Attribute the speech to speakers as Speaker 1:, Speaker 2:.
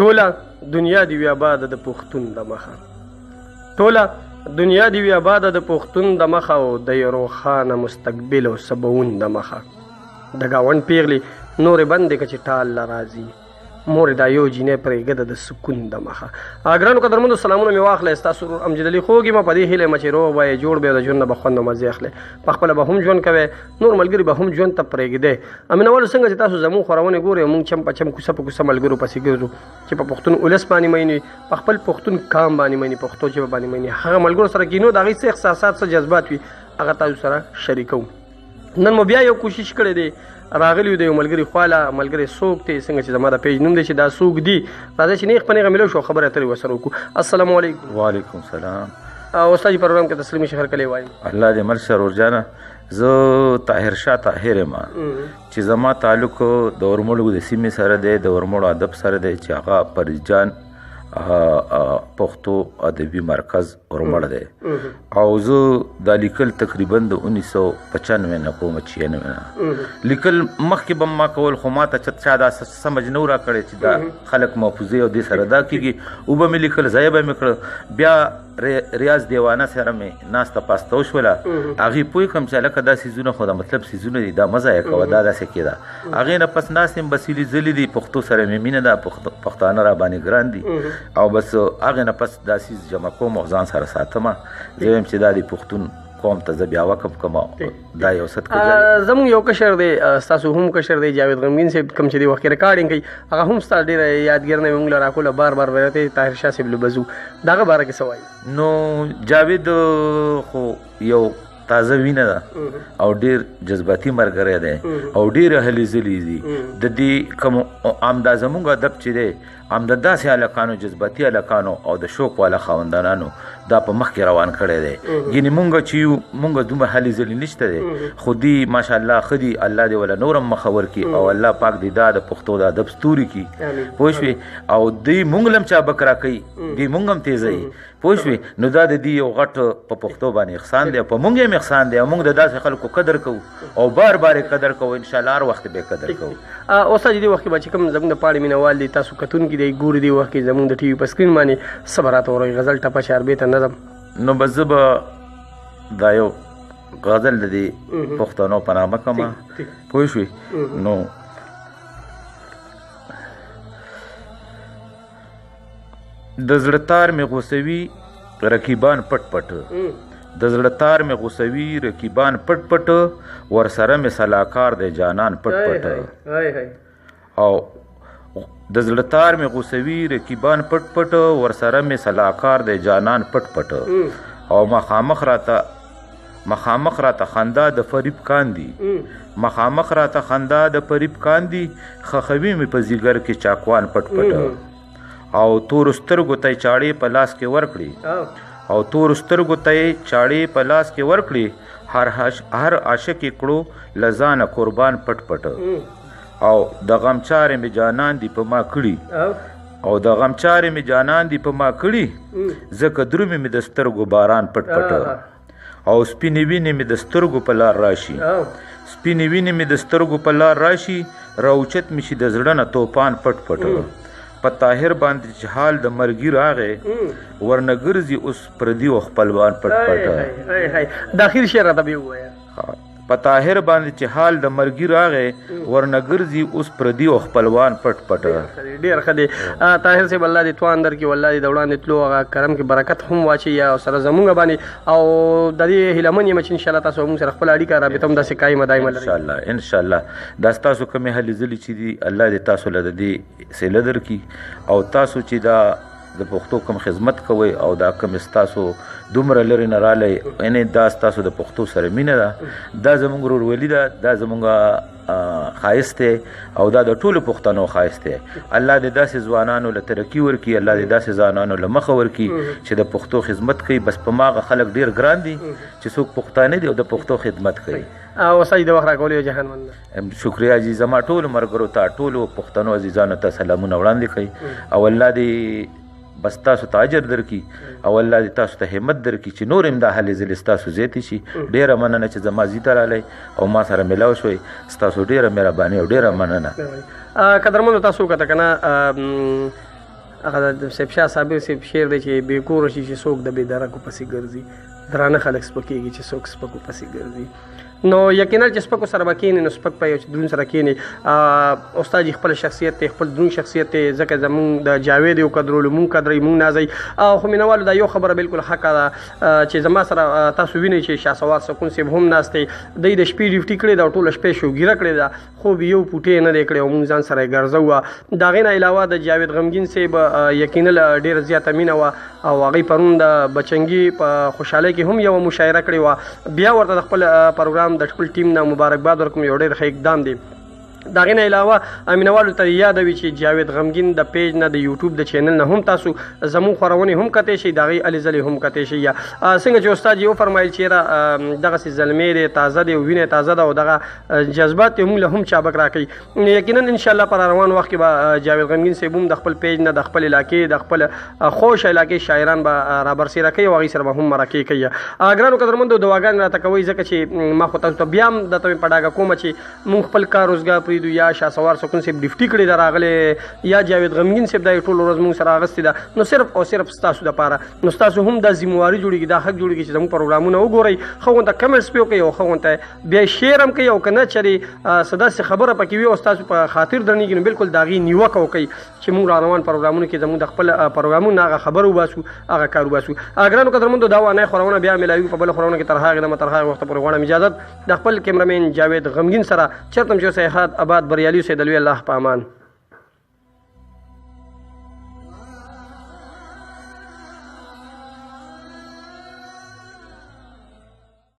Speaker 1: ټوله دنیا دی وي آباده د پښتون د مخه، ټوله دنیا دی وي آباده د پښتون د مخه، او د یو روښانه مستقبل او سباون د مخه. د ګاونډ پیغلې نورې بندې که چې ټال له راځي، مور دا یو جینۍ پرېږده د سکون د مخه. ګرانو قدرمندو سلامونه مې واخلئ، ستاسو ورور امجد علي خوږ یم. په دې هیله یم چې روغ به یې، جوړ به یې، د ژوند نه به خوند او مزې اخلئ، په خپله به هم ژوند کوئ، نور ملګري به هم ژوند ته پرېږدئ. مینوالو څنګه چې تاسو زموږ خپرونې ګورئ، موږ چم په چم کوڅه په کوڅه ملګرو پسې ګرځو چې په پښتون ولس باندې مین وي، په خپل پښتون کام باندې مین وي، پښتو ژبه باندې مین وي. هغه ملګرو سره کینو، د هغوی څه احساسات څه جذبات وي هغه تاسو سره شریکوو. نن مو بیا یو کوشش کړی دی، راغلی یو د یو ملګري خواله. ملګری څوک دی، څنګه چې زما د پیج نوم دی چې دا څوک دي، راځئ چې نیغ په نیغه ملو شو، خبرې اترې ورسره وکړو. السلام علیکم.
Speaker 2: وعلیکم سلام.
Speaker 1: استاد جي پروګرام کې تسلیمي شهر کلی وایم.
Speaker 2: الله دې مل شه ورور جانه. زه طاهر شاه طاهر یم چې زما تعلق د اورمړو د سیمې سره دی، د اورمړو ادب سره دی چې هغه پرجان پښتو ادبي مرکز اورمړ دی. او زه دا لیکل تقریبا د 1995 نه کوم، 96 نه لیکل. مخکې به ما کول، خو ما ته چا دا سمج نه و راکړی چې دا خلک محفوظې او دې سره دا کېږي. وبه مې لیکل، ضایع به مې کړه. بیا ریاض دیوانه سره مې ناسته پاسته وشوله، هغې پوه کړم چې هلکه دا څیزونه خو د مطلب څیزونه دي، دا مه ضایع کوه، دا داسې کېده. هغې نه پس ناست یم، بس هلې ځلې دي، پښتو سره مې مینه ده، پښتانه را باندې ګران دي، او بس هغې نه پس دا څیز جمع کوم او ځان سره ساتم. زه وایم چې دا د پښتون قوم ته زه بیا وقف کوم، دا یو صدقه جاریه.
Speaker 1: زموږ یو کشر دی، ستاسو هم کشر دی، جاوید غمګین صاحب، کوم چې دی وخت کې ریکارډینګ کوي، هغه هم ستا ډېره یادګېرنه مې موږ له راکوله، بار بار به راته طاهر شاه صاحب له به ځو، د هغه باره کې څه وایي؟
Speaker 2: نو جاوید خو یو تازه وینه ده او ډېر جذباتي ملګری دی او ډېر هلې ځلې دي. د دې کوم همدا زموږ ادب چې دی، همدا داسې هلکانو، جذباتي هلکانو او د شوق والا خاوندانانو دا په مخ کې روان کړی دی. یعنې مونږ چې یو، مونږ دومره هلې ځلې نشته دی، خو دی ماشاءالله ښه دي، الله دې وله نور هم مخه ورکړي او الله پاک دې دا د پښتو د ادب ستوري کړي، پوه شوې؟ او دی مونږ له هم چابک راکوي، دی مونږ هم تېزوي، پوه شوې؟ نو دا د دې یو غټ په پښتو باندې احسان دی، په مونږ یې هم احسان دی، او مونږ د داسې خلکو قدر کوو او بار بار یې قدر کوو، انشاءالله هر وخت به یې قدر کوو.
Speaker 1: استاد دې وخت کې به چې کوم زموږ د پاڼې مینهوال دي، تاسو کتونکي دی ګوري، دې وخت کې زموږ د ټي وي په سکرین باندې څه به راته وروئ، غزل، ټپه، چاربې ته نظم؟
Speaker 2: نو بس زه به دا یو غزل د دې پښتنو په نامه کوم، پوه شوې؟ نو د زړه تار مې غوسوي رقیبان پټ پټ، د زړه تار مې غوسوي رقیبان پټ پټ، ورسره مې سلاکار دی جانان پټ پټ. او د زړه تار مې غوسوي رقیبان پټ پټ، ورسره مې سلاکار دی جانان پټ پټ. او مخامخ راته خندا د فریب کاندي، مخامخ راته خندا د فریب کاندي، خخوي مې په ځیګر کې چاکوان پټ پټ. او تورو سترګو ته یې چاړې په لاس کې ورکړې، او تورو سترګو ته یې چاړې په لاس کې ورکړې، هر عاشق یې کړو له ځانه قربان پټ پټ. او د غمچارې مې جانان دي په ما کړي، او د غمچارې مې جانان دي په ما کړي، ځکه درومې مې د سترګو باران پټ پټ. او سپینې وینې مې د سترګو په لار راشي، سپینې وینې مې د سترګو په لار راشي، راوچت مې شي د زړه نه توپان پټ پټ. په طاهر باندې چې حال د مرګي راغی، ورنه ګرځي اوس پردي او خپلوان پټ پټ.
Speaker 1: د اخیر شعر راته بیا ووایه.
Speaker 2: په طاهر باندې چې حال د مرګي راغی، ورنه ګرځي اوس پردي او خپلوان پټ پټ.
Speaker 1: ډېر ښه دی طاهر صاحب، الله دې توان درکړي، والله دې د وړاندې تلو هغه کرم کې برکت هم واچوي او سره زموږ باندې، او د دې هیله من یم چې انشاءالله تاسو موږ سره خپله اړیکه رابطه هم داسې قایمه دایمه لرئ.
Speaker 2: انشاءالله انشاءالله. دا ستاسو کومې هلې ځلې چې دي، الله دې تاسو له د دې سیله درکړي، او تاسو چې دا د پښتو کوم خدمت کوئ او دا کوم ستاسو دومره لرې نه رالی، یعنې دا ستاسو د پښتو سره مینه ده، دا زموږ ورورولي ده، دا زموږ ښایست دی او دا د ټولو پښتنو ښایست دی. الله دې داسې ځوانانو له ترقي ورکړي، الله دې داسې ځوانانو له مخه ورکړي چې د پښتو خدمت کوي. بس په ماغه خلک ډېر ګران دي چې څوک پښتانه دي او د پښتو خدمت کوي.
Speaker 1: او استاد د وخت راکولو یو جهان مننه.
Speaker 2: شکریه جی. زما ټولو ملګرو ته، ټولو پښتنو عزیزانو ته سلامونه وړاندې کړئ، او الله دې بس تاسو ته اجر درکړي او الله دې تاسو ته همت درکړي چې نور هم دا هلې ځلې ستاسو زیاتې شي. ډېره مننه چې زما ځای ته راغلی او ما سره ملاو شوئ، ستاسو ډېره مهرباني او ډېره مننه.
Speaker 1: قدرمنو تاسو وکته که نه، هغه د صاحب شاه صابر صاحب شعر دی چې بې کوره شي چې څوک د بې درکو پسې ګرځي، درانه خلک سپکېږي چې څوک سپکو پسې ګرځي. نو یقینا چې سپکو سره به کښېني، نو سپک په یو چې درون سره کښېني. استاد جي خپل شخصیت دی، خپل درون شخصیت دی، ځکه زمونږ د جاوید یو قدرولو مونږ قدروي، مونږ نازوي. خو مینهوالو دا یو خبره بالکل حقه ده چې زما سره تاسو وینئ چې شاه سوار سکون صاحب هم ناست دی، دی د شپې ډیوټي کړې ده او ټوله شپه یې شوګیره کړې ده، خوب یو پوټی نه دی کړی او مونږ ځان سره یې ګرځوو. د هغې نه علاوه د جاوید غمګین صاحب یقینا ډېره زیاته مینه وه او هغوی پرون د بچنګي په خوشحالۍ کې هم یوه مشاعره کړې وه. بیا ورته د خپل پروګرام د خپل ټیم نه مبارکباد ورکوم، یو ډېر ښه اقدام دی. د هغې نه علاوه مینهوالو ته یاده وي چې جاوید غمګین د پیج نه، د یوټیوب د چینل نه هم تاسو زموږ خپرونې هم کتی شئ، د هغې هلې ځلې هم کتی شئ. څنګه چې استاد یې وفرمایل چې یاره دغسې زلمی دی، تازه دی، وینه یې تازه ده او دغه جذبات یې موږ له هم چابک راکوي. یقینا انشاءالله په روان وخت کې به جاوید غمګین صاحب هم د خپل پیج نه د خپل علاقې د خپل خوش علاقې شاعران به رابرسېره کوي او هغوی سره به هم مرکې کوي. ګرانو قدرمندو، دعاګانې راته کوئ، ځکه چې ما خو تاسو ته بیا هم درته په ډاګه کوم چې موږ خپل کار روزګار پرېږدو، یا شاه سوار سکون صاحب ډیوټي کړې ده راغلی، یا جاوید غمګین صاحب دا ټول ورځ موږ سره اغستې ده، نو صرف او صرف ستاسو دپاره. نو ستاسو هم دا ذمهواري جوړېږي، دا حق جوړېږي چې زموږ پروګرامونه وګورئ، ښه غونته کمنټس پرې وکړئ او ښه غونته بیا شیر هم کوئ، او که نه چېرې څه داسې خبره پکې وي او ستاسو په خاطر درنېږي، نو بالکل د هغې نیوکه وکړئ چې موږ را روان پروګرامونو کې زموږ د خپل پروګرامونو هغه خبر وباسو، هغه کار وباسو. ګرانو قدرمندو، دا وانه خپرونه بیا ملاوي په بله خپرونه کې. تر هغې دمه، تر هغې وخته پورې غواړم اجازت د خپل کیمرمین جاوید غمګین سره. چېرته هم چې اوسئ، ښاد، اباد، بریالي اوسئ. د لوی الله په امان.